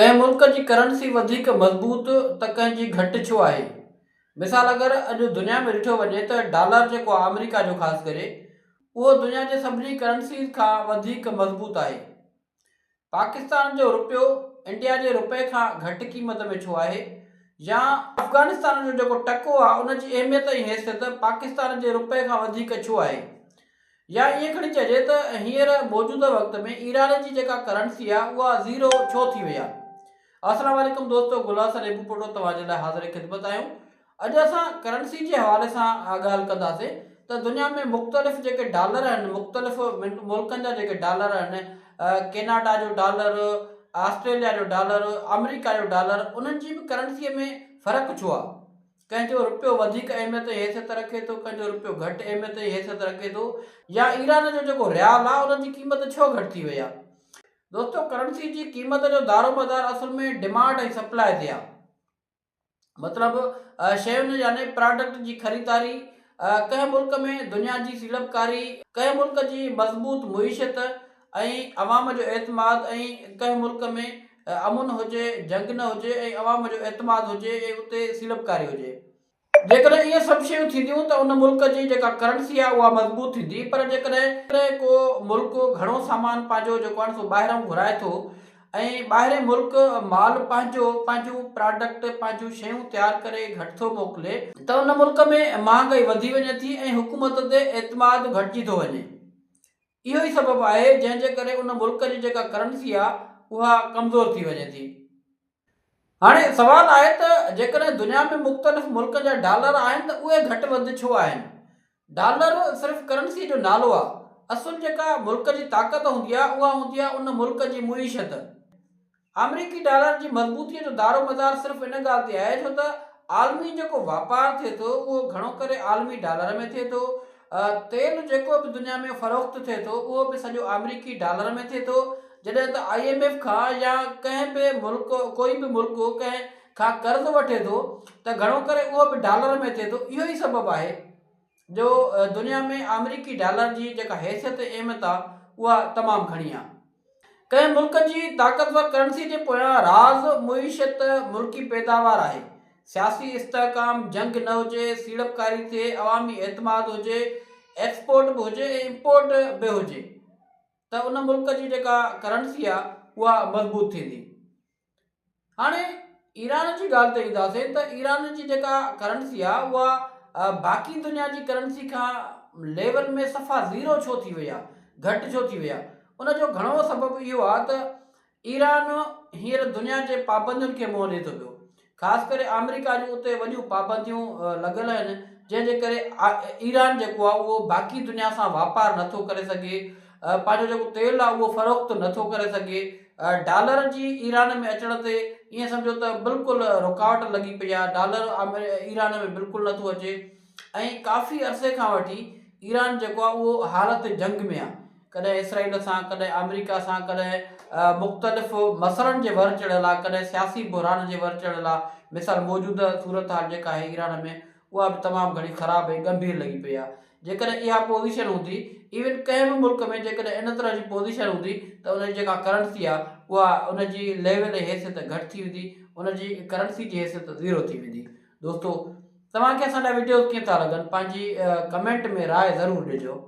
ڪنهن ملڪ جي ڪرنسي وڌيڪ مضبوط ته ڪنهن جي گهٽ ڇو آهي؟ مثال اگر اڄ دنيا ۾ ڏٺو وڃي ته ڊالر جيڪو آهي آمريڪا جو خاص ڪري اهو دنيا جي سڀني ڪرنسيز کان وڌيڪ مضبوط آهي. پاڪستان جو رپيو انڊيا جي رپئي کان گهٽ قيمت ۾ ڇو آهي؟ يا افغانستان جو جيڪو ٽڪو آهي ان جي اهميت ۽ حيثيت پاڪستان جي رپئي کان وڌيڪ ڇو آهي؟ يا ائين کڻي چئجي ته هينئر موجوده وقت ۾ ايران جي جيڪا ڪرنسي آهي اها زيرو ڇو ٿي وئي آهي؟ السلام عليڪم دوستو گل حسن ابوپوٽو توهان جي لاء حاضر خدمت آهيون اڄ اسان ڪرنسي جي حوالي سان ڳالهه ڪنداسين ته دنيا ۾ مختلف جيڪي ڊالر آهن مختلف ملڪن جا جيڪي ڊالر آهن ڪيناڊا جو ڊالر آسٽريليا جو ڊالر آمريڪا جو ڊالر انهن جي به ڪرنسي ۾ فرق ڇو آهي؟ ڪنهن جو رپيو وڌيڪ اهميت ۽ حيثيت رکي ٿو، ڪنهن جو رپيو گهٽ اهميت ۽ حيثيت رکي ٿو يا ايران جو جيڪو ريال آهي ان جي قيمت ڇو گهٽ ٿي وئي آهي؟ دوستو ڪرنسي جي قيمت جو دارومدار اصل ۾ ڊمانڊ ۽ سپلاء تي آهي. مطلب شين يعني پراڊڪٽ جي خريداري، ڪنهن ملڪ ۾ دنيا جي سيڙپڪاري، ڪنهن ملڪ جي مضبوط معيشت ۽ عوام جو اعتماد ۽ ڪنهن ملڪ ۾ امن هجي، جنگ نه هجي ۽ عوام جو اعتماد هجي ۽ اتي سيڙپڪاري هجي. جيڪڏهن اهي سڀ شيون ٿينديون ته ان ملڪ جي جيڪا ڪرنسي آهي اها مضبوط ٿيندي پر جيڪڏهن ڪو ملڪ گهڻو سامان پنهنجو جيڪو آهي سو ٻاهران گهرائي ٿو ۽ ٻاهرين ملڪ مال پنهنجو پنهنجون پراڊڪٽ پنهنجون شيون تيار ڪري گهٽ ٿو موڪلي ته ان ملڪ ۾ مهانگائي وڌي وڃي ٿي ۽ حڪومت تي اعتماد گهٽجي ٿو وڃي. اهو ئي سبب آهي جنهن جي ڪري ان ملڪ جي جيڪا ڪرنسي آهي اها ڪمزور ٿي وڃي ٿي. هاڻي سوال آهي ته جيڪڏهن دنيا ۾ مختلف ملڪن جا ڊالر آهن ته اهي گهٽ وڌ ڇو آهن؟ ڊالر صرف ڪرنسي جو نالو آهي، اصل جيڪا ملڪ جي طاقت هوندي آهي اها هوندي آهي ان ملڪ جي معيشت. آمريڪي ڊالر جي مضبوطيء جو دارومدار صرف ان ڳالهه تي آهي ڇو ته عالمي جيڪو واپار ٿئي ٿو اهو گهڻو ڪري عالمي ڊالر ۾ ٿئي ٿو. تيل جيڪو به دنيا ۾ فروخت ٿئي ٿو اهو به سڄو آمريڪي ڊالر ۾ ٿئي ٿو. جڏهن ته I M F کان يا ڪنهن به ملڪ ڪوئي به ملڪ ڪنهن کان قرض وٺي ٿو ته گهڻو ڪري اهو به ڊالر ۾ ٿئي ٿو. اهو ئي سبب آهي جو دنيا ۾ آمريڪي ڊالر جي جيڪا حيثيت ۽ اهميت آهي اها تمام گهڻي آهي. ڪنهن ملڪ جي طاقتور ڪرنسي جي پويان راز معيشت ملڪي پيداوار آهي. سياسي استحڪام، جنگ نه هجي، سيڙپڪاري ٿئي، عوامي اعتماد هجي، ايڪسپورٽ به هجي ۽ امپورٽ به هجي ته ان ملڪ جي جيڪا ڪرنسي آهي اها مضبوط ٿيندي. هاڻي ايران جي ڳالهه تي اينداسين ته ايران جي جيڪا ڪرنسي آهي اها باقي دنيا جي ڪرنسي کان ليول ۾ صفا زيرو ڇو ٿي وئي آهي گهٽ ڇو ٿي وئي آهي ان جو گهڻو سبب اهو آهي ته ايران هينئر دنيا جي پابندين کي منهن ڏئي ٿو پيو خاص ڪري آمريڪا جون اتي وڏيون پابنديون لڳل آهن جنهن جي ڪري ايران جيڪو آهي اهو باقي دنيا سان واپار نٿو ڪري سگهي پنهنجو جيڪو تيل آهي اهو فروخت نٿو ڪري سگهي ڊالر جي ايران ۾ اچڻ تي ائين سمجهو ته بلڪل رڪاوٽ لڳي پئي آهي ڊالر ايران ۾ بلڪل نٿو اچي ۽ ڪافي عرصي کان وٺي ايران جيڪو آهي اهو حالت جنگ ۾ آهي ڪڏهن اسرائيل سان ڪڏهن آمريڪا سان ڪڏهن مختلف مسئلن جي ور چڙهيل آهي ڪڏهن سياسي بحران جي ور چڙهيل آهي مثال موجوده صورتحال جيڪا آهي ايران ۾ اها به تمام گهڻي خراب ۽ ڳنڀير لڳي پئي آهي جيڪڏهن اها پوزيشن هوندي ايون ڪنهن به ملڪ ۾ جيڪڏهن ان طرح جي پوزيشن هوندي ته ان جي جيڪا ڪرنسي آهي اها ان جي ليول ۽ حيثيت گهٽ ٿي ويندي ان جي ڪرنسي جي حيثيت زيرو ٿي ويندي دوستو توهان کي اسان جا وڊيوز ڪيئن ٿا لڳن پنهنجي ڪمينٽ ۾ راء ضرور ڏجو.